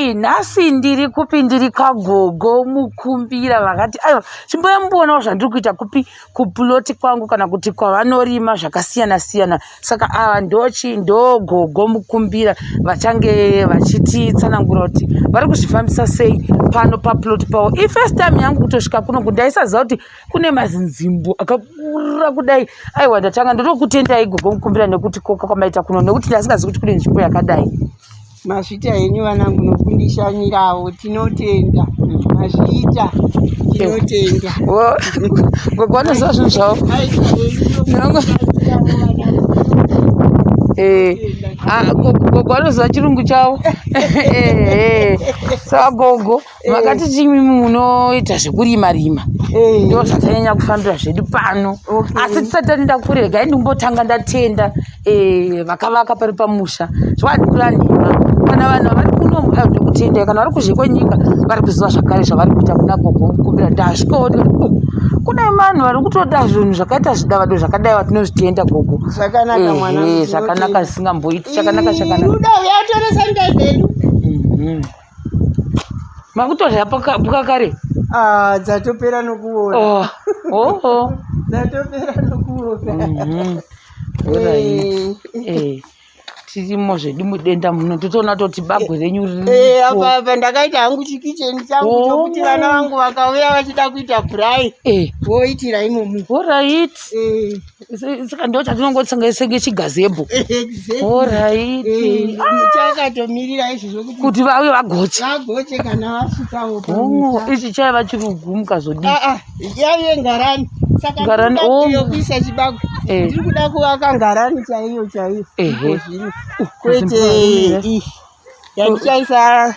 Nhasi ndiri kupi? Ndiri kwagogo Mukumbira vakati aiwa chimboya mumboonawo zvandiri kuita kupi kuploti kwangu kana kuti kwavanorima zvakasiyana siyana. Saka ava ndochi ndogogo Mukumbira vachange vachititsanangura kuti vari kuzvifambisa sei pano paplot pavo. Ifirst time yangu kutosvika kuno ndaisaziva kuti kune mazinzimbo akakura kudai. Aiwa ndatanga ndotokutendai gogo Mukumbira nekuti koka kwamaita kuno nekuti ndasingazivi kuti kune nzvimbo yakadai. Mazvita henyu vanangu nokundishanyirawo, tinotenda. Mazviita, tinotenda. Gogo vanoziva zvinhu zvavo. Eh, ah, gogo vanoziva chirungu chavo. Eh, eh. Saka gogo makati chimi munoita zvekurima rima eh. ndo zvatanyanya kufambira zvedu pano asi tisati taenda kure regai ndikumbotanga ndatenda eh, vakavaka pari pamusha zvokwadi kura nhema kana vanhu vari kuno eh, ndokutendai kana vari kuzhe kwenyika vari kuziva zvakare zvavari kuita kuna gogo mukumbira ndasvikawo ndikati oh, kune vanhu vari kutoda zvinhu zvakaita zvidavado zvakadai vatinozvitenda gogo zvakanaka mwana zvakanaka zvisingamboiti chakanaka chakanaka rudo yatoresa ndezvedu mhm. Makutorya puka kare? Ah, dzatopera nokuora. Oh. Oh, oh. Dzatopera nokuora. Mm -hmm. Right. Eh. Tirimo zvedu mudenda muno totoona toti bagwe renyu riri. Eh, apa apa ndakaita hangu chikicheni changu oh. chokuti vana vangu vakauya vachida kuita braai. Eh. Voitira imomo. All right. Eh. Saka ndo chatinongotsenga senge chigazebo. Alright. Eh, chakatomirira izvozvo kuti kuti vauye vagoche. Vagoche kana vasvikawo. Oh, ichi chaiva chirugu mukazodii? Ah ah, yaive ngarani. Saka ngarani oh. Kuisa chibagwe. Eh. Ndiri kuda kuvaka ngarani chaiyo chaiyo. Ehe. Kwete iyi. Yandichaisa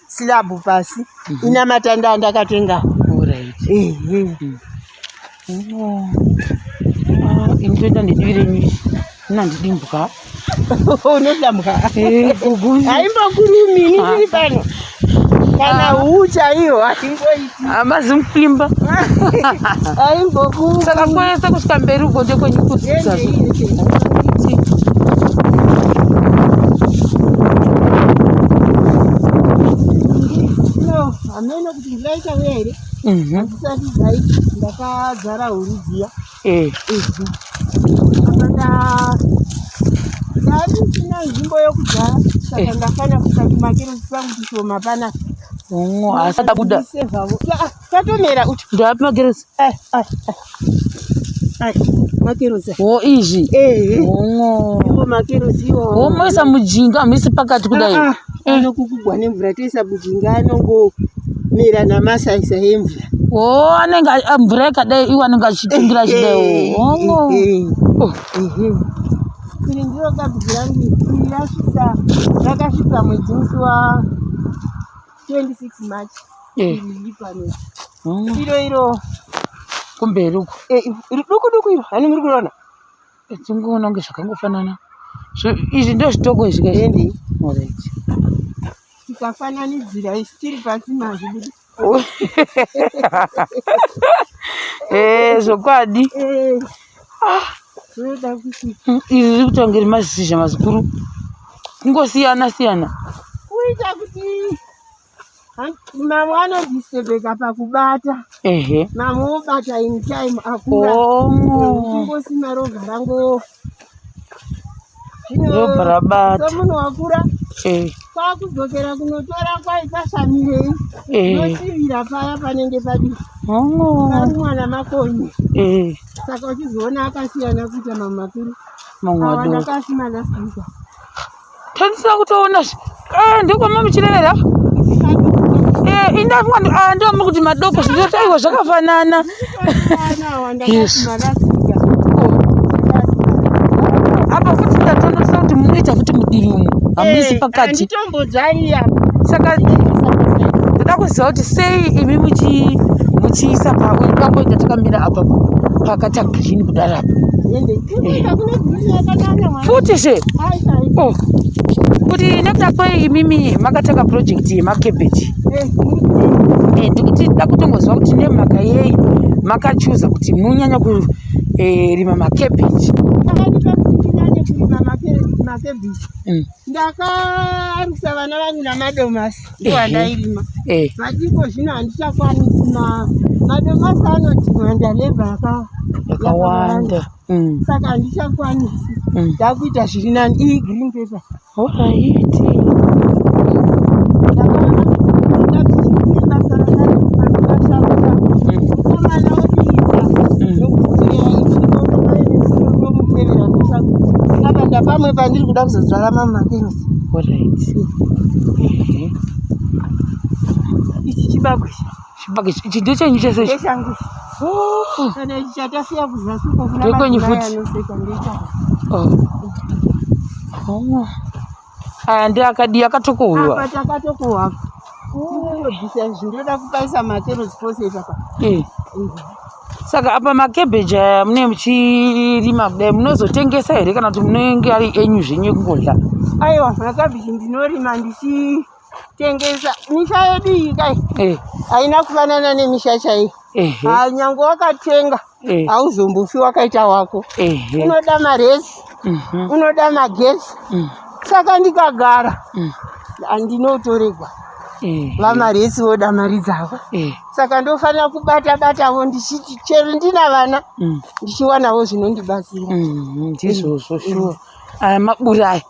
slab pasi. Ina matanda andakatenga. Alright. Ehe. Oh. Ah, ini toenda nedivi renyu iri. Ini handidi mbwa. Unoda mbwa? Eh, gugu. Haimbokurumi ini Ah. ndiri pano. Kana Ah. huu chaiyo haimboiti. Hamazi mukwimba. Haimbokurumi. Saka kwese kusvika mberi uko ndekwenyu kudzidza. No, hameno kuti mvura ichauya here. Mhm. Handisati dzaiti ndakadzara huru dziya. Eh. Apa ndandisina nzvimbo yokudzara saka Eh. ndafana kuisa tumakerotsi twangu tushoma panapa. Oh, asi abuda. Sevavo. Tatomera uti. Ndapi makerotsi? Ai, ai, ai. Ai, makerotsi. Oh, izvi. Eh. Oh. Iwo makerotsi iwo. Oh, moisa mujinga, hamuisi pakati kudai. Ah, ah. Anokukugwa nemvura toisa mujinga anongomera namasaisa emvura. Oh, anenge mvura ikadai iwo anenge achitungira achidai. Oh. Oh. Iri ndiro kabhigi rangu iri rasvika rakasvika mwedzi musi wa 26 March. Eh. Iri pano. Oh. Iro iro Kumberi uko. eh, iri duku duku iro hani muri kuona. Tingoona kunge zvakangofanana. Izvi ndozvitoko izvi kaizvi. Endi Alright. tikafananidzira isu tiri pasi mazvibudi. Eh, zvokwadi. Eh. Zvinoda kuti Izvi zviri kuita kunge mazizha mazikuru. Kungosiyana siyana. kuita kuti mamwe anodistebeka pakubata. Ehe. Mamwe obata in time akura. Oh. Kungosima robva rango. Robva rabata. Somunhu wakura Eh. kwakudzokera kunotora kwai pashamirei. Eh. Notsivira paya panenge padii. Oh. Parumwa namakonye. Eh. Saka uchizoona akasiyana kuita mamwe makuru. Mamwe Awa madoko. ndakasima last week. Tandisina kutoona zve. Eh, ndiko muchirevera. Eh, indafunga ah ndio muri kuti madoko zvino aiwa zvakafanana. Yes. Ndakasima last week. Oh. Apa futi ndatonosa kuti munoita futi mudivi umu. Hamuisi pakati. Handitombodzvari apa. Saka ndoda kuziva kuti sei imi muchiisa pa uyu pamboita takamira apa pakaita green kudaro apa. Ende kuita kune green yakanyanya mwana. Futi zve. Ai ai. Oh. Kuti nekuda kwei imimi makatanga project yemakebeji. Eh, Eh, ndikuti nda kutongoziva kuti nemhaka yei makachuza kuti munyanya kurima makebeji. Chakadipa kuti ndinyanye kurima kurima makebhichi. Ndakaarisa vana vangu namadomasi ndiwo andairima. But iko zvino handichakwanisi, madomasi anodhimanda labour yakawanda. Saka handichakwanisi. Ndakuita zviri nani. Iyi green pepper. Alright. Ndakaona kuti kune basa rakareba ndikasharuka. Mukomana wodiridza nokudzorera ndomutevera ndosharuka. Apa ndapamwe pandiri kuda kuzodzvara mamwe makerotsi. Alright. Ehe. Ichi chibagwe ichi. Chibage ichi ndechenyu chese ichi? Ndechangu ichi. Oh. Kana ichi chatasiya kuzasi uko kuna Ndekwenyu madzimai futi? anoseka ndechangu. Oh. Oh. Aya ndeakadii akatokohwewa? Apa takatokohwa. Ndinobvisa izvi, ndoda kupaisa makerotsi pose ipapa. Saka apa makebheji aya mune muchirima kudai munozotengesa here kana kuti munenge ari enyu zvenyu ekungodya? Aiwa, makabhichi ndinorima ndichitengesa. Misha yedu iyi kai haina kufanana nemisha chaiyo. Nyange wakatenga hauzombofi wakaita wako. Unoda maresi, unoda magetsi. Saka ndikagara handinotoregwa. Vamaresi voda mari dzavo. Saka ndofanira kubata batavo ndichiti chero ndina vana ndichiwanawo zvinondibatsira. Ndizvozvo shuwa. Aya maburi aya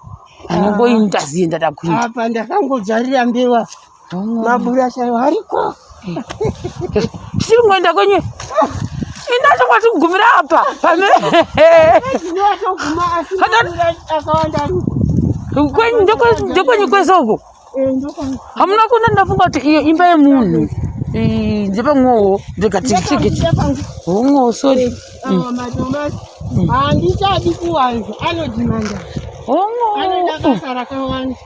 anongoinda zienda dakuinda. Apa ndakangodzvarira mbewa. Maburi chaiwo ariko. Tichiri kungoenda kwenyu. Inacho kwati kugumira apa. Pame. Ndinotoguma asi maburi akawanda ariko. Kwenyu ndekwenyu kwese uko. Ndokwangu. Hamuna kuona ndafunga kuti iyo imba yemunhu. Ndepamwewo ndikati Ndekwangu. Hongo, sorry. Awa madomasi handichadi kuwanza, anodhimanda. Hongo. Anoda basa rakawanda.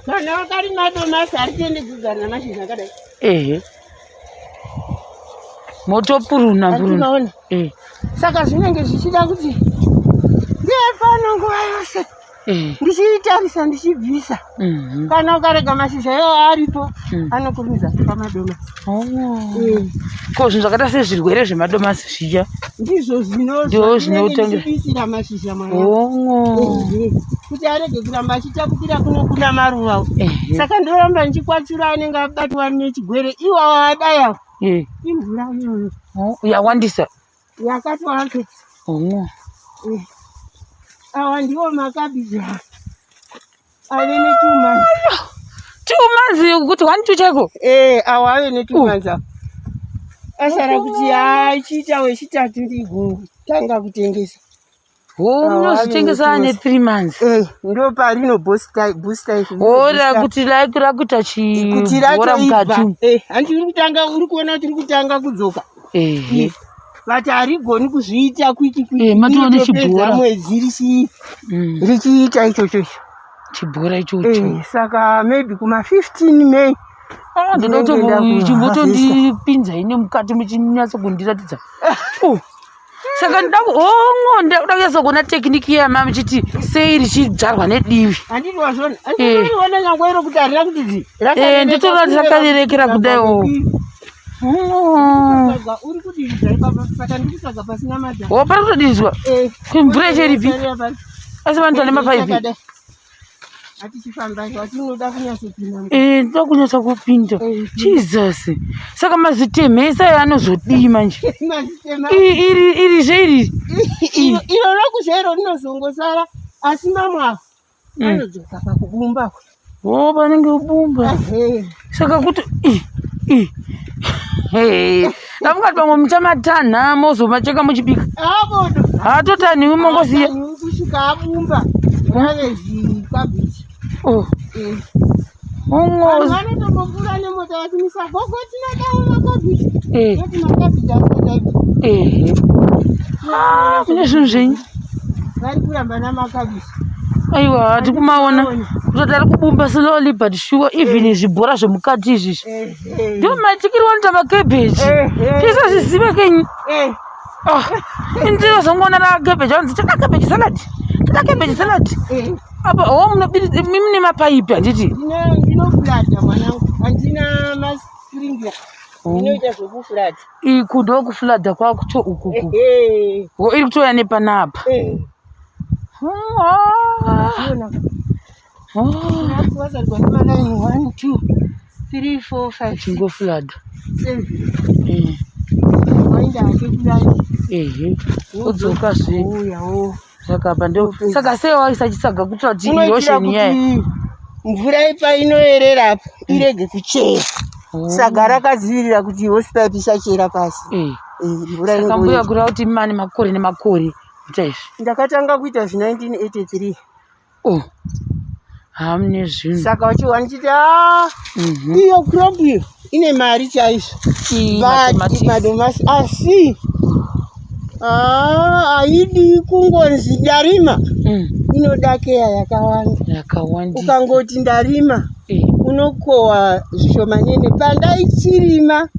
Kana wakarima domasi haritendi kugara namashizha akadai. Ehe. Motopuruna puruna. Andinoona. Saka zvinenge zvichida kuti ndiye pano nguva yose ndichitarisa ndichibvisa. Kana ukarega mashizha iwawo aripo anokurumidza kufa madomasi. Ko zvinhu zvakaita sezvirwere zvemadomasi zviya? Ndizvo Ndizvo zvinobvisira mashizha mwana. Kuti arege kuramba achitapukira kuno kuna maruva. Saka ndoramba ndichikwatsura anenge abatwa nechigwere iwawo adai awa. Imvura iyoyo. Yawandisa. Yakatowanda. Awa ndiwo makabhiji ave ne2 months. 2 months kuti 1 2 chaiko? Awa ave ne2 months awa. Asara kuti achiita wechitatu ndigotanga kutengesa. Munozvitengesa ane 3 months. Ndo parino booster izvi. Ora kuti rakuita kuti chibhora mukati. Hanti uri kutanga, uri kuona kuti uri kutanga kudzoka. But harigoni kuzviita kwiki kwiki. Matova Rinotopedza nechibhora. mwedzi richiita ichocho icho. Chibhora ichocho. Saka maybe kuma 15 May. Ndoda Ndinoenda chimbotondipinzai nemukati muchinyatso kundiratidza. Saka hongo ndakuda kunyatsa kuona technique yama muchiti sei richidzvarwa nedivi. Handiti wazviona? Handiti nyangwe iro kuti harina kuti dzi. Nditora rakarerekera kudai. Uri kudiridza ipapa, saka ndiri kutsvaga pasina madhaka. Pari kutodiridzwa. Mvura icheripi? Asi vanhu vane mapaipi. Hatichifamba, watinoda kunyatsopinda. Ndoda kunyatsa kupinda. Jesus. Saka mazitemhesa aya anozodii manje? Mazitema. Iri irizve iri. Iro rakuzva iro rinozongosara, asi mamwe awa anodzoka pakubumba. Panenge bumba. Saka kuti ndamungati pamwe muchamatanha mozomacheka muchibika. Abodo. Haatotanhiwi mongosiya. Kusvika abumba rave zikabhichi. Hongo. Vanhu vanotombopfuura nemota vachimisa, "Gogo, tinodawo makabhichi." Noti makabhichi asati aibva. Mune zvinhu zvenyu. Vari kuramba namakabichi. Aiwa, hati kumaona kutoti ari kubumba slowly but sure, even zvibhora zvemukati izvizvi ndio maitikiri wanoita makebheji. Tisazvizive kenyu. Ndinozongoona rakebheji anzi toda cabbage salad, toda cabbage salad. Apa ho mune mapaipi handiti? Ndinoflooda mwanangu, handina masprinkler, ndinoita zvekuflooda. Iku ndokuflooda kwakucho ukuku. Ho, iri kutouya nepanapa. Ona. Wazarwa nemalaini 1 2 3 4 5 Chingoflada. 7. Waenda hake kudai. Ehe. Odzoka zve. Ouyawo. Saka apa ndo saka sei waisa chisaga kuitira kuti Unoitira erosion iyaye. kuti mvura ipa inoerera apo irege kuchera. Saga rakadzivirira kuti hosepipe isachera pasi. Eh. Mvura Saka mbuya ingoenda. kureva kuti mane makore nemakore kuita izvi. Ndakatanga kuita zve 1983. Oh. Hamune zvinhu. Saka uchiwa ndichiti "Ah, iyo crop iyo ine mari chaizvo. Iyi But matomatics. madomasi asi ah, haidi kungonzi ndarima inoda keya yakawanda. Yakawandisa. Ukangoti ndarima unokohwa zvishomanene. Pandaichirima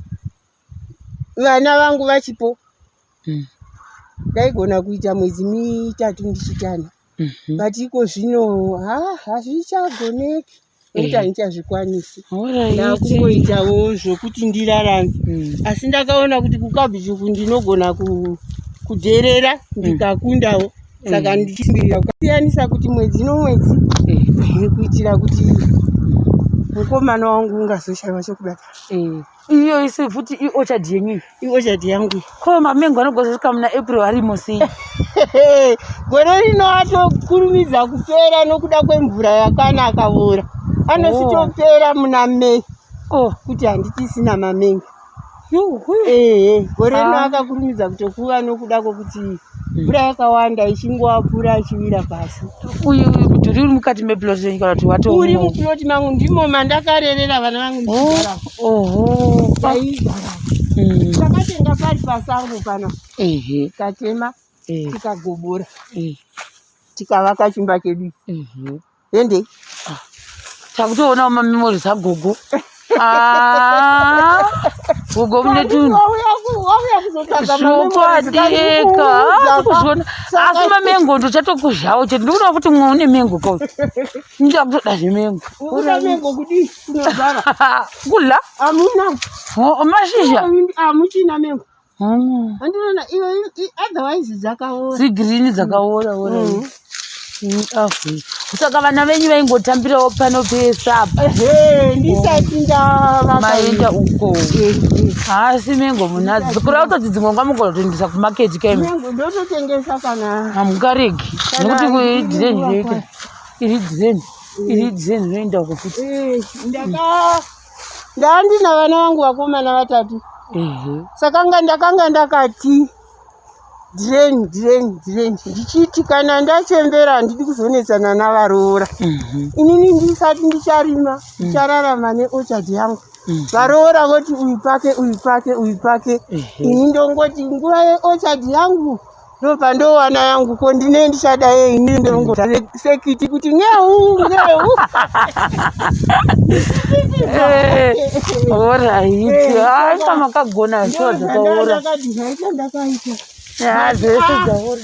vana vangu vachipo ndaigona kuita mwedzi mitatu ndichitana. But iko zvino ha hazvichagoneki nekuti handichazvikwanisi. Alright. Ndakungoitawo zvokuti ndirarame. Asi ndakaona kuti kukabhichi uku ndinogona kudherera ndikakundawo. Saka ndichisimbirira kusiyanisa kuti mwedzi nomwedzi kuitira kuti mukomana wangu ungazoshaiwa chokubata. Iyo isi futi iorchard yenyu iyi. Iorchard yangu iyi. Ko mamengo anogozosvika muna April arimo sei? Gore rino atokurumidza kupera nokuda kwemvura yakanaka vura. Anositopera muna May Oh. kuti handichisina mamengo. Yuhwi. Ehe, gore rino Ah. akakurumidza kutokuva nokuda kwokuti mvura yakawanda ichingoapura achiwira pasi. Uyu mudhuri uri mukati meplot yenyu kana kuti wato Uri muplot mangu ndimo mandakarerera vana vangu ndichigara. Oho. Taigara. Takatenga pari pasango pano Ehe. tikatema Eh. tikagobora Eh. tikavaka chimba chedu. Ehe. Ende Takutoonawo mamemories agogo. Ah. Gogo mune tunhu. Wauya kuzotsvaga Zvokwadi eka. Kuzviona. Asi mamengo ndochatokuzhawo chete. Ndikuona kuti mumwe une mengo ka. Ndakutoda zvemengo. Ukuda mengo kudii kunozara Kudla? hamuna Oh, mashizha. hamuchina mengo handinoona iyo otherwise dzakaora Dzigirini dzakaora ora. Saka vana venyu vaingotambirawo pano pese apa. Ehe, ndisati ndavaka Maenda uko. Asi mengo munadzo. Kureva kutoti dzimwe ngamugona kutoendesa kumaketi kaimi. mengo ndototengesa kana Hamungaregi. Kana Nekuti iri kuidhireni nguva rega. Iri dhireni. Iri dhireni rinoenda uko futi. Eh, ndaka ndandina vana vangu vakomana vatatu Ehe. saka nga ndakanga ndakati drain drain drain ndichiti kana ndachembera handidi kuzonetsana navaroora inini ndisati ndicharima ndichararama neorchard yangu varoora voti uyu pake uyu pake uyu pake Ehe. ini ndongoti nguva yeorchard yangu ndopandowana yangu ko ndine ndichada yei ini ndongota sekiti kuti ngeu ngeu Eh, Alright. Hayi makagona shuwa dzakaora. ndakati zvaita ndakaita Ah, dzese dzaora.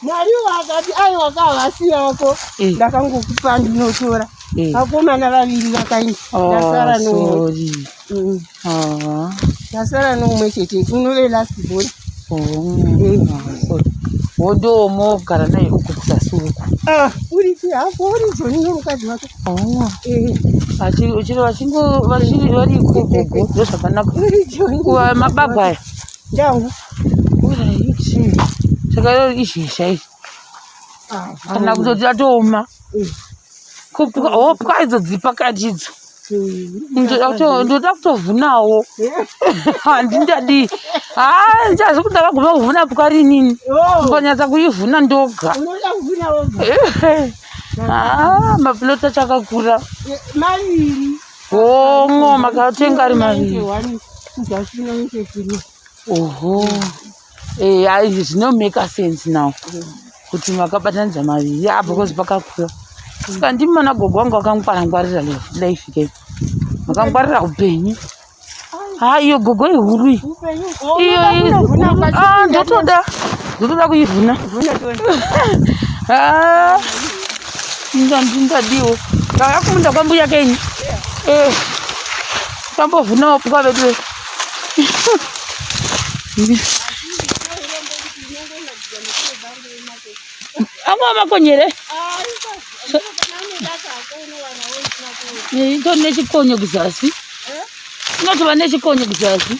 Mwari wakati aiwa kavasi yako Eh. ndakangokupa ndinotora Eh. vakomana vaviri vakaenda Oh, ndasara nomwe sorry. Ah. Ndasara nomumwe chete unove last born. Oh, ah, sorry. Wondoomogara naye uko kuzasi uko. Ah, uripi hapo uri Joni nomukadzi wake. Oh. Eh, Vachiri vachingo vachiri vari ikoko gogo ndozvakanaka. uri Joni. Kuva mabagwa aya. Ndangu. Alright. Saka iro izhizha iri. Ah, Kana kutoti atooma. Eh. Kupwa hopwa idzo dziri pakati idzo. Eh, Ndoda kutovhunawo. Handindadii. Haa ndichazi kuti ndakaguma kuvhuna pwa rinini. Oh, Ndikanyatsa kuivhuna ndoga. unoda kuvhuna woga. Haa maplot acho akakura. Eh, maviri. Hongo makatenga ari maviri. 91 kuzasi 93. Oho. Eh, izvi zvinomeka sense now. Kuti makabatanidza maviri ah because pakakura. Saka ndimi mana gogo wangu akangwarangwarira life ke. Makangwarira upenyu. Ha iyo gogo ihuru iyi. Upenyu. Iyo Unoda kunovhuna ah ukachipinda ndotoda. Ndotoda kuivhuna. Vhuna tona. Ah. Ndindadiwo. Ndauya kumunda kwambuya kenyu. Eh. Tambovhunawo pwa vedu. Angova makonye here? Itori nechikonye kuzasi. Inotova nechikonye kuzasi.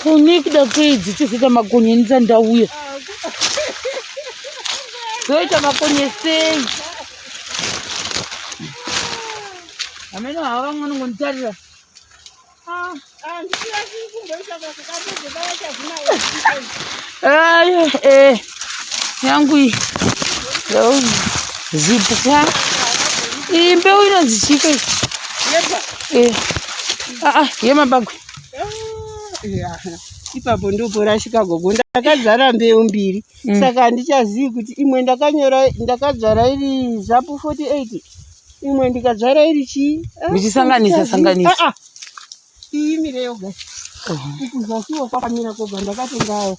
Kune kuda kwedzi chizoita makonye ndisati ndauya. Zoita makonye sei? Hameno hava vamwe vanongonditarira. Ayo, eh, yangu iyi. Zipwa. Iyi mbeu inonzi chiko iyi? Eh. Ah, ah, yemabagwe. Ipapo ndoporashika gogo ndakadzara mbeu mbiri mm. Saka handichazivi kuti imwe ndakanyora ndakadzvara iri zapu 48 imwe ndikadzvara iri chii ah, muchisanganisa sanganisa ah, ah. Iyi imire yoga uku zvasiwo kwakamira koga ndakatenga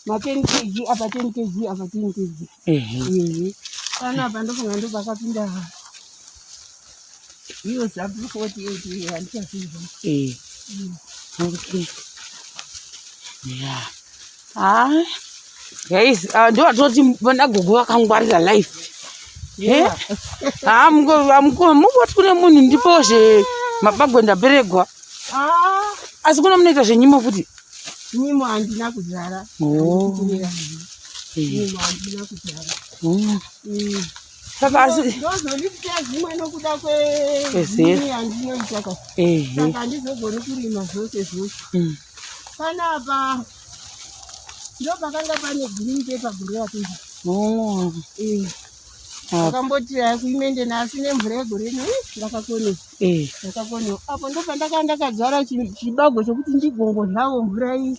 ma 10 kg apa 10 kg apa 10 kg ehe panapa ndofunga ndopakapinda iyo zapu 48 iyo handichazivi eh. Okay yeah ah guys ah, ndo vatoti vana gogo vakangwarira life eh? ah, mukoti kune munhu ndipo zve mabagwe ndaberegwa ah. Asi kuna munoita zvenyimo futi? Nyimo handina kuzara. Oh. Nyimo handina kuzara. Oh. Saka asi ndozolipa zvimwe nokuda kwezera yandinoita ka. Saka handizogoni kurima zvose zvose. Mm. Panapa ndopakanga pane green paper gore rapinda. Oh. Eh. Ndakamboti kuimende nasi nemvura yegore rino ndakakone. Eh. Ndakakone. Apo ndopandakanga ndakadzvara chibago chokuti ndigongodlawo mvura iyi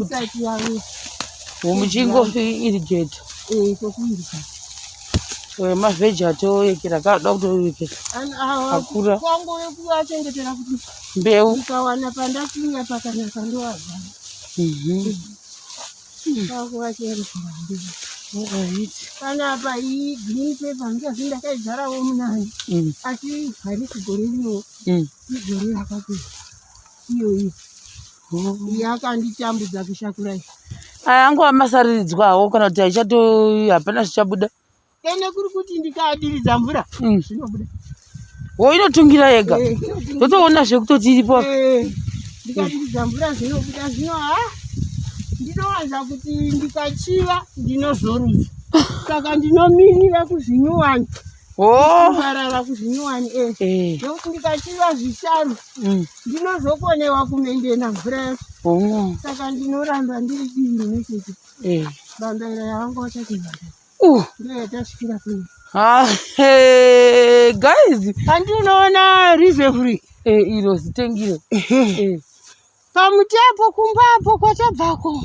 isati yauya. Muchingo irrigate. Eh, chokuirigate. Eh, mavheji atoyekera kada kutoyekera. Akura. Kwangu yekuachengetera kuti mbeu ndikawana pandatinya pakanaka ndoadzara. Mhm. Kwakuvachengetera mbeu. Alright. Panapa iyi green paper ndichazi ndakaidzarawo munani. Asi harisi gore rino. Igore rakapera. Iyoyi. Oh. Yakanditambudza kushakura iyi. Aya angova masariridzwa hawo kana kuti haichato hapana zvichabuda. Ene kuri kuti ndikadiridza mvura zvinobuda. Wo inotungira yega. Totoona zvekutoti iripo. Ndikadiridza mvura zvinobuda zvino ha ndinowanza kuti ndikachiva ndinozorudza. Saka ndinomirira kuzvinyuwani. Oh. Kuparara kuzvinyuwani eh. Nekuti ndikachiva zvisharu ndinozokonewa kumendena mvura yacho. Oh. Saka ndinoramba ndiri divi rimwe chete. Bambaira yavanga vachati bambaira. Ndiyo yatasvikira kuno. Ah, hey, guys. Handi unoona reserve Eh, iro zitengiro. Pamuti apo kumba apo kwatabvako.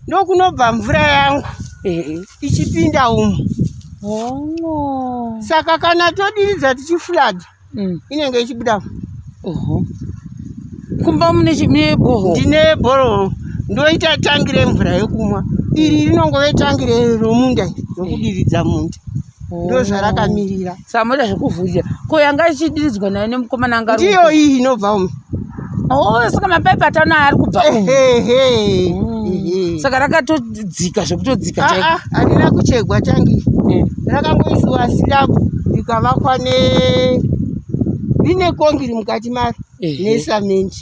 Ndokunobva mvura yangu. Ichipinda umu. Oh. Saka kana todiridza tichiflood inenge ichibuda. Oho. Kumba mune boho. Ndine boho. Ndoita tangi remvura yekumwa. Iri rinongove tangi romunda rokudiridza munda. Ndozvarakamirira. Saka moda zvekuvhurira. Ko yanga ichidiridzwa nayo nemukomana anga Ndiyo iyi inobva umu. Oh, saka mapaipi atano ari kubva umu. Saka rakatodzika zvekutodzika chaiko. Harina kuchegwa tangi. Rakangoisiwa silabu rikavakwa ne rine kongiri mukati maro nesamende.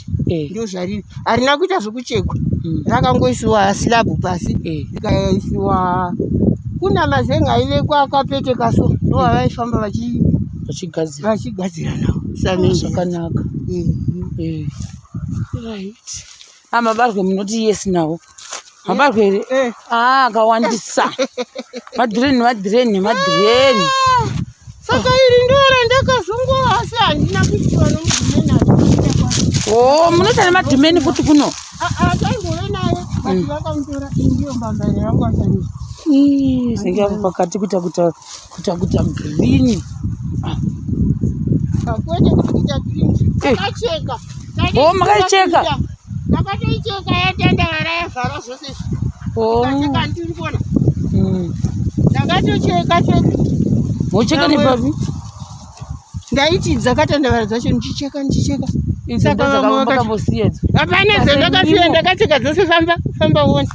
Ndozvariri. Harina kuita zvekuchekwa. Rakangoisiwa silabu pasi rikaisiwa kuna mazenga aivekwa akapeteka so ndoavaifamba vachigadzira nawo samende. Zvakanaka. Right. Mabarwe munoti yes nawo. Mabarwe here? Ah, akawandisa. Madhireni, madhireni, madhireni. Saka iri ndo randakazongowa asi handina kuitiwa nomudhimeni azvinoita. Oh, munoita nemadhimeni futi kuno? Taimbove naye but vakamutora. Iyi ndiyo mbambaira yangu achanisa. Zinge apo pakati kuita kuita kuita kuita green. Kwete kuti kuita green. Takacheka. Oh, makaicheka. Ndakatoicheka yatandavara yavhara zvose izvi. Ndikacheka ndiri kuona. Ndakatocheka cheka. Mocheka nepapi? Ndaiti dzakatandavara dzacho ndichicheka ndichicheka. Saka vamwe vakambosiya idzo. Hapana dzandakasiya ndakacheka dzose famba famba uone.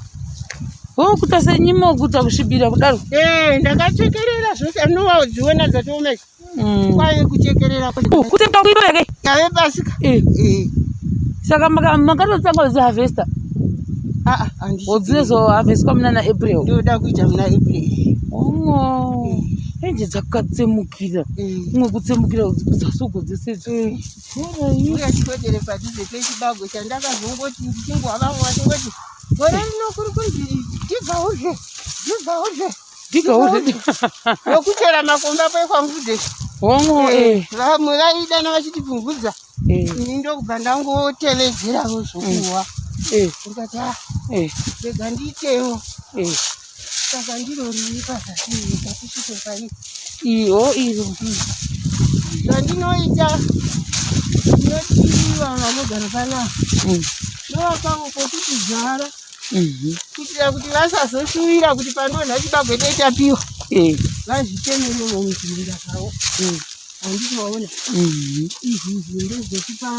Oh, kuita senyimo kuita kusvibira kudaro. Eh, ndakachekerera zvose anowadziona dzatooma idzi. Mm. Kwaive kuchekerera. Oh, kutenga kuito here? Yave pasika. Eh. eh. Saka makatotanga kuziharvesta? Ah, ah, handisi. Dzinozoharvestwa muna na April. Ndoda kuita muna April. Oh. Eh. Enje dzakatsemukira. Kumwe kutsemukira dzasoko dzese. Uya chikwedere padhuze pechibagwe chandakazongoti ndichingowa vamwe vachingoti gore rino kuri kunzi dhiga udye dhiga udye dhiga udye nokuchera makomba poikwamvudze hongo eh, eh. vamwe vaidana vachiti pfumvudza eh. ini ndokubva ndangotevedzerawo zvokuwa eh. ndikati ah rega ndiitewo Saka ndiro riri pazasi ngatisvike pai. Iyo iro. Zvandinoita ndinoti vanhu vanogara panapa ndovapavo pokuti dzara kuitira kuti vasazoshuvira kuti pandonha chibagwe dai tapiwa Eh. vazvitemeremo muzviminda zvavo. Handiti waona izvi izvi ndozvekupa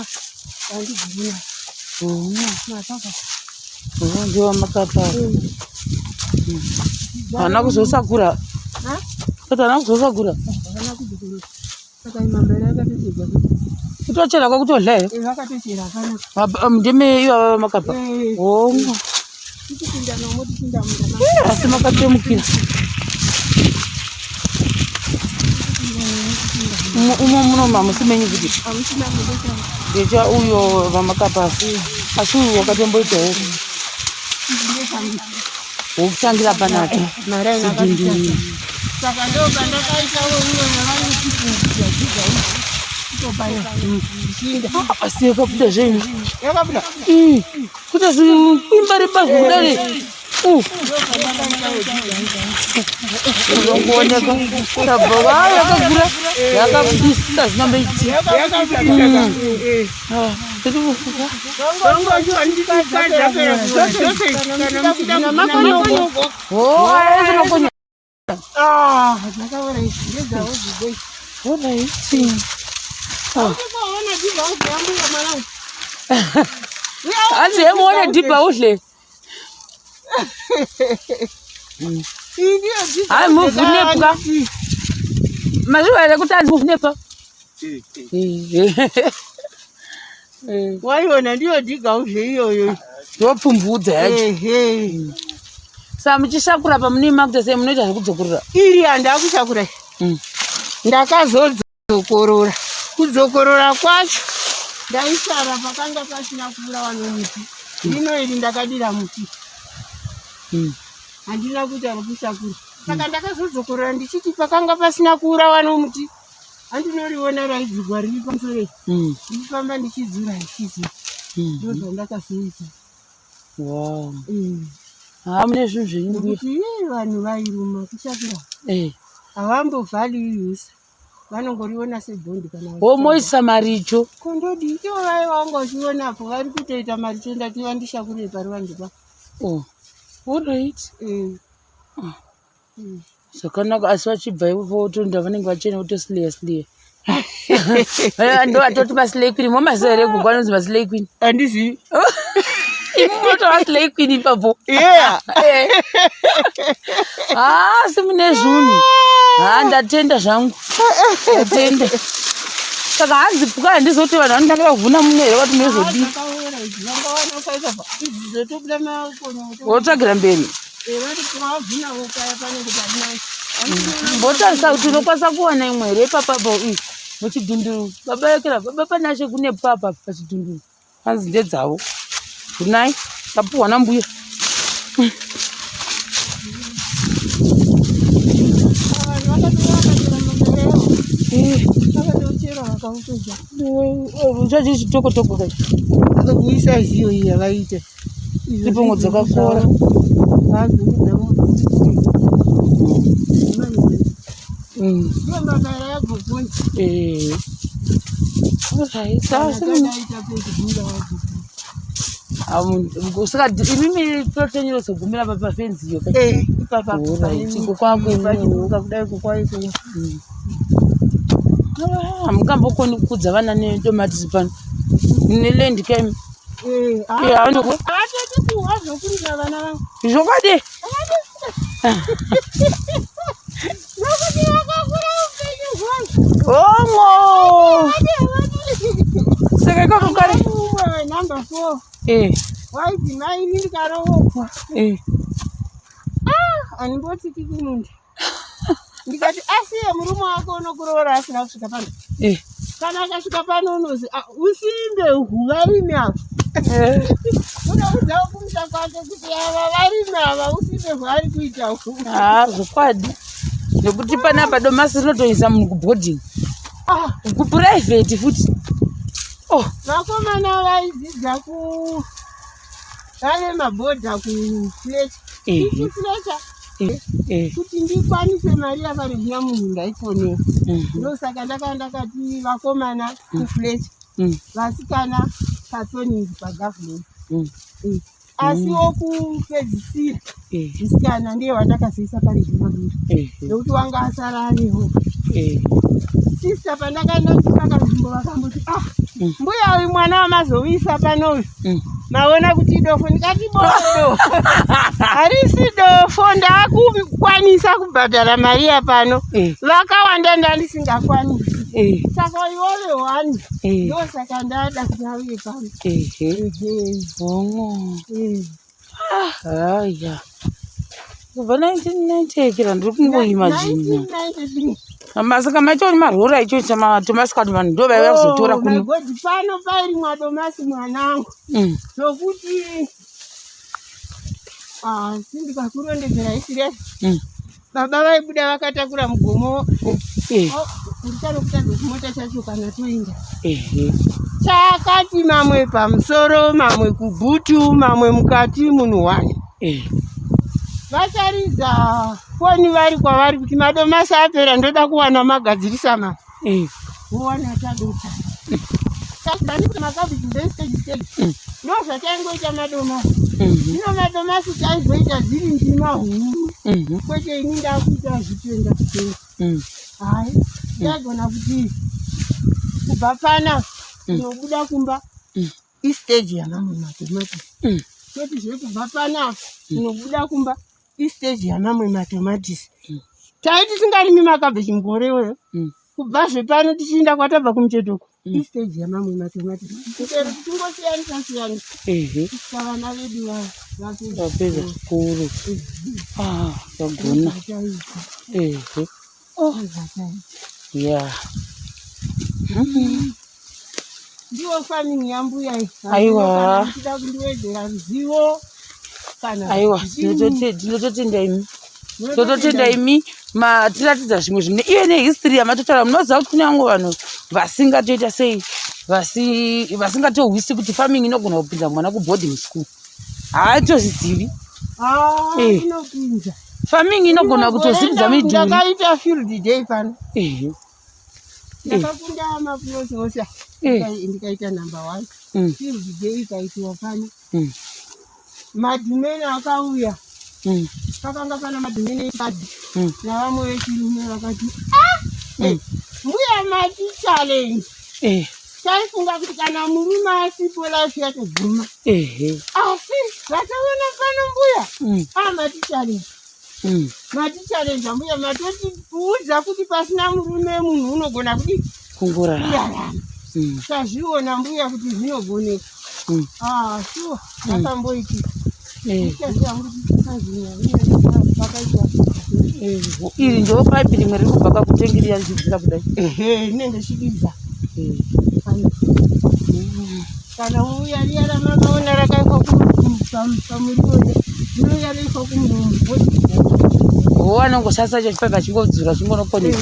vandigona mapapa. Ndiwo makapa. Haana kuzosakura. Kuti haana kuzosakura. Havana kuzosakura. Saka imambara yakatochera. Kutochera kwakutodla here? Vakatochera hapana. Ndimi ivava vamakapa. Hongu. Tichipinda nomo tichipinda munda. Asi makatemukira. Umo muno mamusi menyu kuti? Ndecha uyo vamakapa. Asi uyu wakatomboitawo. Wokutangira panapa. Chidhinduru. Saka ndo pandakaitawo uyo yavanoti kudziga Asi yakabuda zvenyu. Yakabuda. Kuita zviimba rebavhu kudari. Unongooneka tabva va yakagura yakabudisa zvinomboiti. Oh, aya Ah, zvakaora izvi ndezvavo zvigo izvi. Alright. Waona dhibha udle yambuya mwanangu. Hanzi hemuone dhibha udle. Hayi muvhunepwa. Mazviva here kuti hanzi muvhunepwa? Waiona ndiyo dhiga uzve iyoyo. Ndopfumvudza yacho. Saka muchisakura pamunei makuita sei munoita zvekudzokorora? Iri handakusakura. Mm. Ndakazodzokorora. Kudzokorora kwacho ndaisara pakanga pasina kuurawa nomuti. Rino iri ndakadira muti. Mm. Handina kuita rokusakura. Saka ndakazodzokorora ndichiti pakanga pasina kuurawa nomuti. Handinoriona raidzurwa riri pamusoro mm. Ndichifamba ndichidzura ndichidzura mm. Ndozvandakazoita. Wow. Mm. Ha mune zvinhu zvenyu mbuya. Nekuti ii vanhu vairuma kushakura. Eh. Havambovhaliusa. Vanongoriona sebhondi kana Wo moisa maricho. Kondodi ivo vaye vanga uchiona apo vari kutoita maricho ndati vandishakurire paruvanze pa. Oh. All right. Eh. Ah. Zvakanaka asi vachibva ivo votoenda vanenge vachena votosileya sileya. Ndo vatoti maslay queen momaziva here gogo anonzi maslay queen? Handizivi. Imi munotova slay queen ipapo. Yeah. Ah, asi mune zvunhu. Ha ndatenda zvangu. Ndatenda. Saka hanzi puka handizoti vanhu vanotanga kuvhuna muno here vati munozodii? Wotsvagira mberi. Mbotarisa kuti unokwanisa kuwana imwe here ipapapo muchidhunduru baba yekera baba panashe kune papa pachidhunduru hanzi ndedzavo kunai tapuhwa nambuya chachi chitokotoko kai isaiziyo iyi yavaita Ipongo dzakakora. Mm. Eh. Alright, Saka imimi plot yenyu inozogumira pa pafenzi iyo. Eh, ipapa. Alright, iko kwako imimi. Kudai kukwai kuya. Ah, hamungambokoni kukudza vana netomatisi pano. Neland kaimi. Eh, Eh, havatoti kuhwa zvokurima vana vangu. Zvokwadi. Nokuti vakakura upenyu hwangu. Hongo. Saka ikoko kare. Umwe number 4. Eh. Waiti mai ini ndikarohwa. Eh. Ah, andimbotiki kumunda. Ndikati asiye murume wako unokuroora asina kusvika pano. Eh. Kana akasvika pano unozi ah, usimbe uhu varimi ava. Eh. Unoudza kumusha kwake kuti ava varimi ava usimbe hwaari kuita uhu. Ah, zvokwadi. Nekuti panapa domasi rinotoisa munhu kuboarding. Ah, Kuprivate futi. Oh, vakomana vaidzidza ku vave mabhodha kuFletcher. Ehe. Isu Fletcher eh, eh. kuti ndikwanise mari yavarihina munhu ndaifonera. Ndosaka ndakanga ndakati vakomana kuFletcher, vasikana paToning pagovernment. Asi wokupedzisira musikana ndiye wandakazoisa parihina munhu nekuti wanga asara ariho. Sista pandakaenda kutsvaka nzvimbo vakamboti ah mbuya uyu mwana wamazouyisa pano uyu maona kuti idofo. Ndikati bodo harisi dofo, ndakukwanisa kubhadhara mari yapano, vakawanda ndandisingakwanisi, saka iwove one, ndosaka ndada kuti auye pano. Ehe. Ehe. Hongo. Eh. Haya. Kubva 1990 kira ndiri kungoimagina. 1993. Saka maitoni marora icho chamatomasi kati vanhu ndo vaiuya kuzotora Oh, my kuno. God, pano pairimwa domasi mwanangu, zvokuti ah, sindikakurondedzera isiriasi. Baba vaibuda vakatakura mugomo. Oh, ndichanokutadza chimota chacho kana toinda. Chakati mamwe pamusoro, mamwe kubhutu, mamwe mukati, munhu wani. Vacharidza foni vari kwavari kuti madomasi apera, ndoda kuwana magadzirisa mama. Vowana tadota makabhiji stage stage. Ndo zvataingoita madomasi. Zvino madomasi taizoita dziri ndima huru, kwete ini ndakuita zvitenda zvitenda. Hai, taigona kuti kubva pana kunobuda kumba istage yamamwe matomatisi. Totizve kubva panapa kunobuda kumba istage yamamwe matomatisi. Tai tisingarimi makabheji mugore iwoyo. Kubva zvepano tichiinda kwatabva kumuchetoko istage yamamwe matomatisi, chero tichingosiyanisa siyanisa kusvika vana vedu vapedza. Vapedza chikoro. Ah, vagona. Zvataita. Ehe. Oh, Zvataita. yeah. Ndiwo farming yambuya iyi. Aiwa. Kana muchida kundiwedzera ruzivo kana Aiwa, zvichini, tinototenda imi. Tototenda imi matiratidza zvimwe zvine iye nehistory yamatotaura. Munoziva kuti kune vamwe vanhu vasingatoita sei, vasingatohwisi kuti farming inogona kupinza mwana kuboarding school. Haatozvizivi. Ah, inopinza. Farming inogona kutosimudza midhuri. Ndakaita field day pano. Ndakakunda maplots ose, ndikaita number one. Field day ikaitiwa pano. Madhumeni akauya. Pakanga pana madhumeni echikadzi navamwe vechirume vakati, ah, mbuya mati challenge. Taifunga kuti kana murume asipo life yatoguma. Asi vataona pano mbuya, ah, mati challenge. Mati challenge mbuya, matotiudza kuti pasina murume munhu unogona kudii? Kungorarama. Kurarama. Tazviona mbuya kuti zvinogoneka. Ah, shuwa akamboitika. Ndichaziva kuti pakaitwa. Iri ndo paipi rimwe riri kubva kakutengeriya richidzira kudai. Ehe, rinenge chidiza. Kana uya riya ramakaona rakaiswa pamuriwo, rinouya roiswa kumuromo. Wo anongoshandisa icho chipaipi achingodzura chingonokoneka.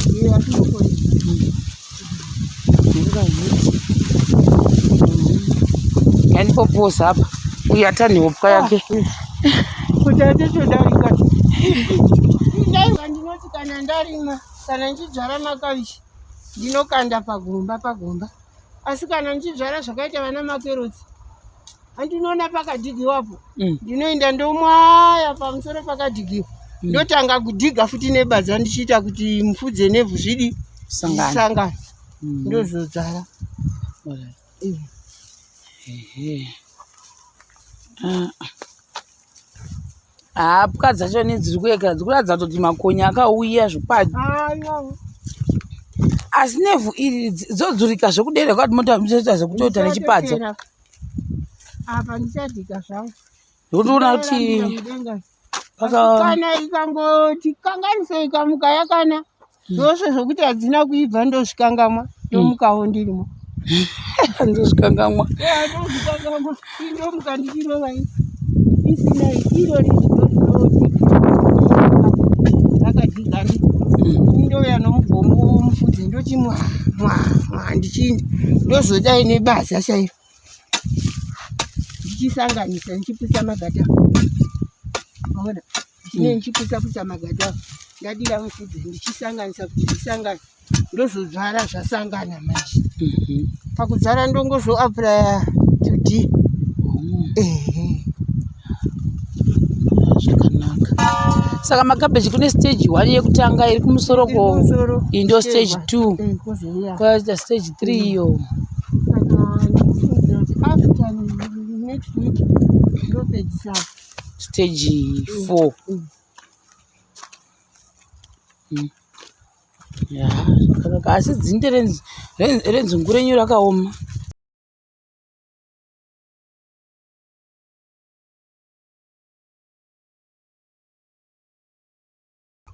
Yandipopoza apa uyu atanhopwa yake. Kuti atitodarika ndaiva ndinoti kana ndarima, kana ndichidzvara makabichi, ndinokanda pagomba pagomba, asi kana ndichidzvara zvakaita vana makerotsi, handinoona pakadhigiwapo. Ndinoenda ndomwaya pamusoro pakadhigiwa, ndotanga kudhiga futi nebadza, ndichiita kuti mufudze nevhu zvidi Sangana. zvisangana, ndozodzvara. Alright. Eh. Ehe. Ah. Hapwa dzacho nedziri kuyekera dzikuratidza kutoti makonye akauya zvokwadi. Asi nevhu iri dzodzurika zvekudera kwati mota muchaita zvekutoita nechipadza. Apa ndichadhika zvangu. Nekuti uona kuti kana ikangoti kanganise ikamuka yakana zvose zvokuti hadzina kuibva ndozvikangamwa ndomukawo ndirimo. Ndozvikangamwa. Ndozvikangamwa ndomuka ndichirova isina irori rakadhigani ndouya nomugomo womufudzi ndoti mwa mwa mwa ndichiinda ndozodai nebasa chairo ndichisanganisa ndichipisa magata maona ndine ndichipisa pisa magata ndadira mufudzi ndichisanganisa kuti zvisangane ndozodzvara zvasangana manje mhm. pakudzvara ndongozoaplya to d ehe zvakanaka saka makabheji kune stage one yekutanga iri kumusoro ko iyi ndo stage two eh, kwaita stage three iyo stage four mm. Mm. Ya, zvakanaka asi dzinde renzungu renyu rakaoma.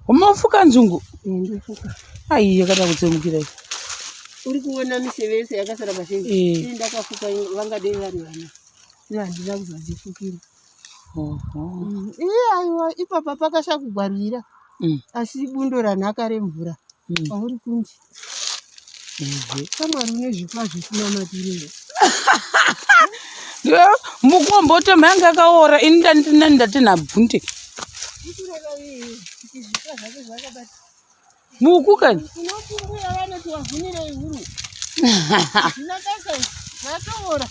Unofuka nzungu? Ndofuka. Ai, yakada kutsemukira iyi. Uri kuona miseve yese yakasara pasi. Eh. Ndakafuka vangadei vari vana. Ino handina kuzodzifukira. Oho. Iye aiwa ipapa pakasakugwarira. Asi bundo ranhaka remvura. Pauri kundi. Shamwari une zvipo zvisina maturo. Mukombote mhanga akaora ini ndati nabvunde. Muku kani? Unofunguya vanoti wavhunirei huru. Zvina basa zvatoora.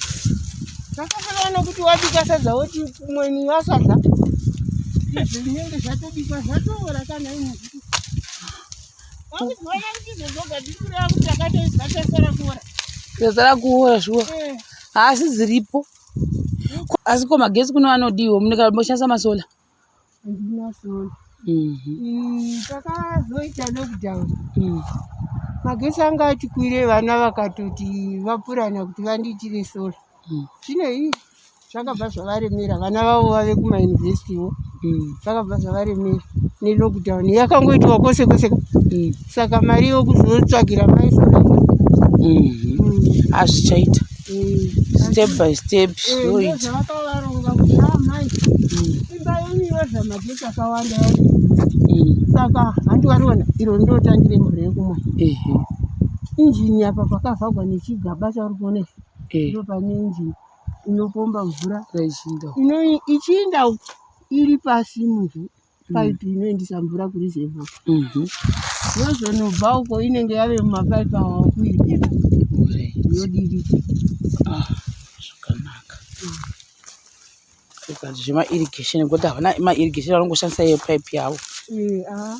Zvakafanana nokuti wabika sadza woti mweni wasadza. Izvi zvinenge zvatobikwa zvatoora kana imi. Wakuziona kuti izvozvoga ndiri kureva kuti takatoibva tasara kuora. Tasara kuora shuwa. Eh. Asi dziripo. Asi ko magetsi kuno anodiwa munenge moshandisa masola? Handina sola. Mhm. Takazoita lockdown. Magetsi anga ati kwire vana vakatoti vapurana kuti vandiitire sola. Zvinei zvakabva zvavaremera vana vavo vave kumayunivhesitiwo zvakabva zvavaremera nelockdown yakangoitwa kwose kwose saka mari yokuzotsvagira mai sola Hazvichaita. Step by step zvoita. Zvavakavaronga kuti amai imba yenyu yodla magetsi akawanda saka handi wariona iro ndotangire mvura yekumwa injini apa pakavhagwa nechigaba chauri kuona ichi ndo pane injini inopomba mvura ichiinda uku iri pasi muvhu paipi inoendesa mvura kureservoir yozonobva uko inenge yave mumapaipi awa okuirigeta yodiridza. Ah, zvakanaka. Ukati zvemairrigation nekuti havana mairrigation vanongoshandisa iyo pipe yavo. Eh, ah,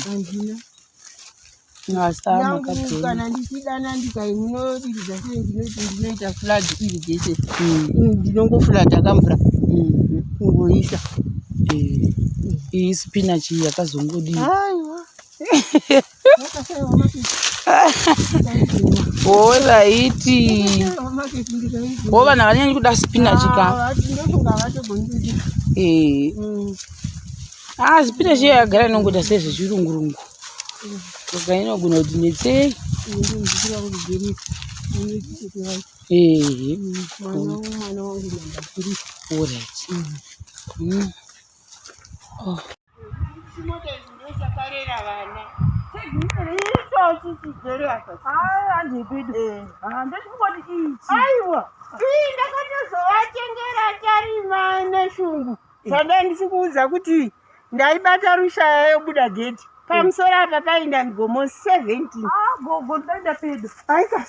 handina. Asi Yangu makadheni. kana ndichidana ndikai munodiridza sei ndinoti ndinoita flood irrigation. Ndinongoflooda kamvura kungoisa. Eh, iyi spinach iyi yakazongodii? Aiwa. Yakasaiwa maketi. Horaiti. Yakasaiwa maketi ndikaidya. Wo vanhu havanyanyi kuda spinach ka. Ah, Ndinofunga havatogoni kuidya. Eh. Ah, spinach iya yagara inongoita sezvechirungurungu. Saka inogona kuti netsei. Ini ndinodzikira kugirika. Ini vacho. Eh. Mwana mwana wangu namba 3. Alright. Oh. Chimota ichi ndochakarera vana. Ichochi chigere apa. Aiwa, ii ndakatozovatengera tarima neshungu. Zvandai ndichikuudza kuti ndaibata rushaya yobuda gate. Pamusoro apa painda migomo 17. Gogo ndaenda pedo. Aika.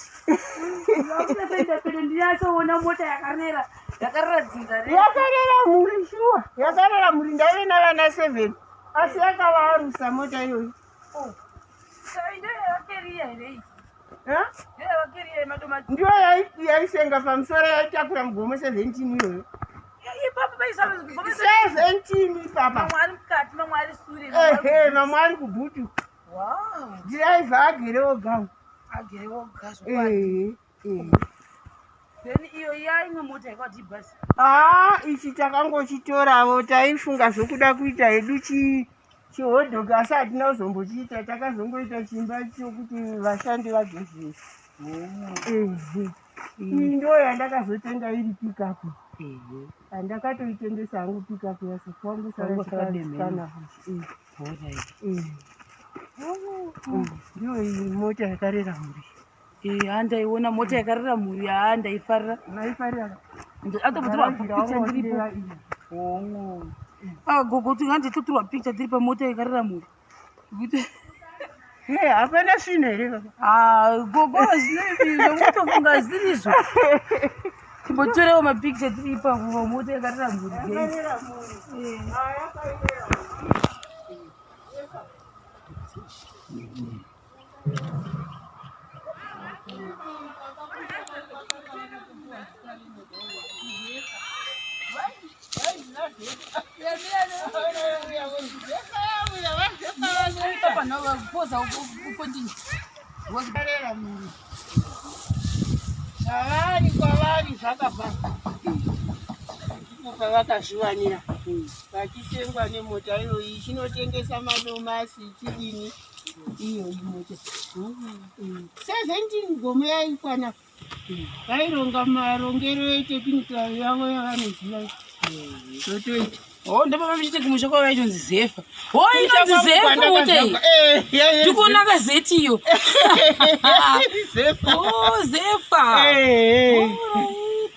Ndaenda pedo ndinatsoona mota yakarera. Yakarera dzinza re. Yakarera mhuri shuwa. Yakarera mhuri ndaive navana 7. Asi yakavarusa mota iyoyo. Ndiyo yaisenga pamusoro yaitakura mugomo 17 iyoyo. Ipapo paisa 17 ipapa. Mamwe ari mukati, mamwe ari sure. Ehe, mamwe ari kubhutu. Wow. Dhiraivha agere oga. Agere oga zvokwadi. Ehe, ehe. Then iyo iya imwe mota yakati bus. Haa, ichi takangochitoravo, taifunga zvokuda kuita hedu chi chihodhogi asi hatina kuzombochiita, takazongoita chimba chokuti vashandi vagezese. Ehe. Iyi ndo yandakazotenga iri pikapu. Handakatoitengesa hangu pikapu yacho, kwangosara Kwangosara demhe. chikana. Ndiyo iyi mota yakarera mhuri. Eh, handaiona mota yakarera mhuri, haa ndaifarira. Maifarira? Atobotorwa picture ndiripo. Hongo. Ah, gogo tinganditotorwa picture tiri pamota yakarera mhuri. Kuti Hey, hapana svino here baba? Ah, gogo zvinei zvamutofunga zvirizvo. Timbotorewo mapicture tiri ipapo pamota yakarera mhuri. Guys. Yakarera mhuri. Eh. Ah, yakarera mhuri. Yakarera mhuri. Zvavari kwavari zvakabva ndipo pavakazviwanira vachisengwa nemota iyoyi ichinotengesa madomasi ichidini iyoyi mota 17 gomo yaikwana vaironga marongero etekinika yavo yavanoziva zvotoita. Oh, ndopapa muchiti kumusha kwavo vaitonzi Zefa. Oh, inonzi Zefa mota iyi. Ndikuona kazeti iyo. Zefa. Oh, Zefa. Alright.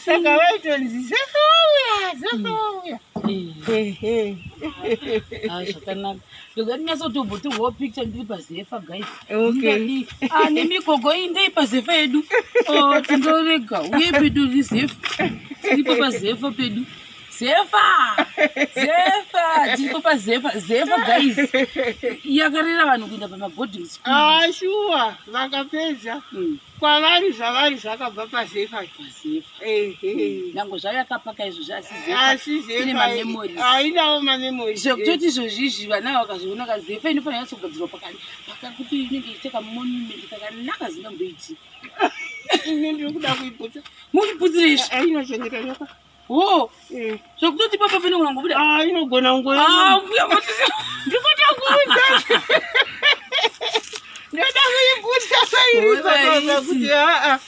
Saka vaitonzi Zefa wauya, Zefa wauya. Eh. Ehe. Ah, zvakanaka. Ndoda ndinyatsotobhotorwawo picture ndiri paZefa, guys. Okay. Ndingadii? Ah, nemigogo iyi ndei paZefa yedu. Oh, tindorega. Uye pedu riZefa. Tiripo paZefa pedu. Zefa! Zefa! Tiripo paZefa. Zefa, guys. Yakarera vanhu kuenda pamaboarding school. Ah, shuwa vakapedza kwavari zvavari zvakabva paZefa. PaZefa. Ehe. Nyange zvayo yakapaka izvozvi asi Zefa. Asi Ine Zefa mamemories. hainawo mamemories. Zvekutoti izvozvi izvi vana vakazoona kaZefa inofanira kunyatsogadzirwa pakakuti inenge ichiita kamonument kakanaka zingamboiti. Ini ndiri kuda kuiputsa. Muchiputsire izvi. Ainochengeta nyoka. Ho, Eh. zvekutoti papa panogona kungobuda. Ah, inogona kungoya. Ah, mbuya moti. Ndikutokuudza. Ndoda kuiputsa pairi Alright. pakoza kuti aa.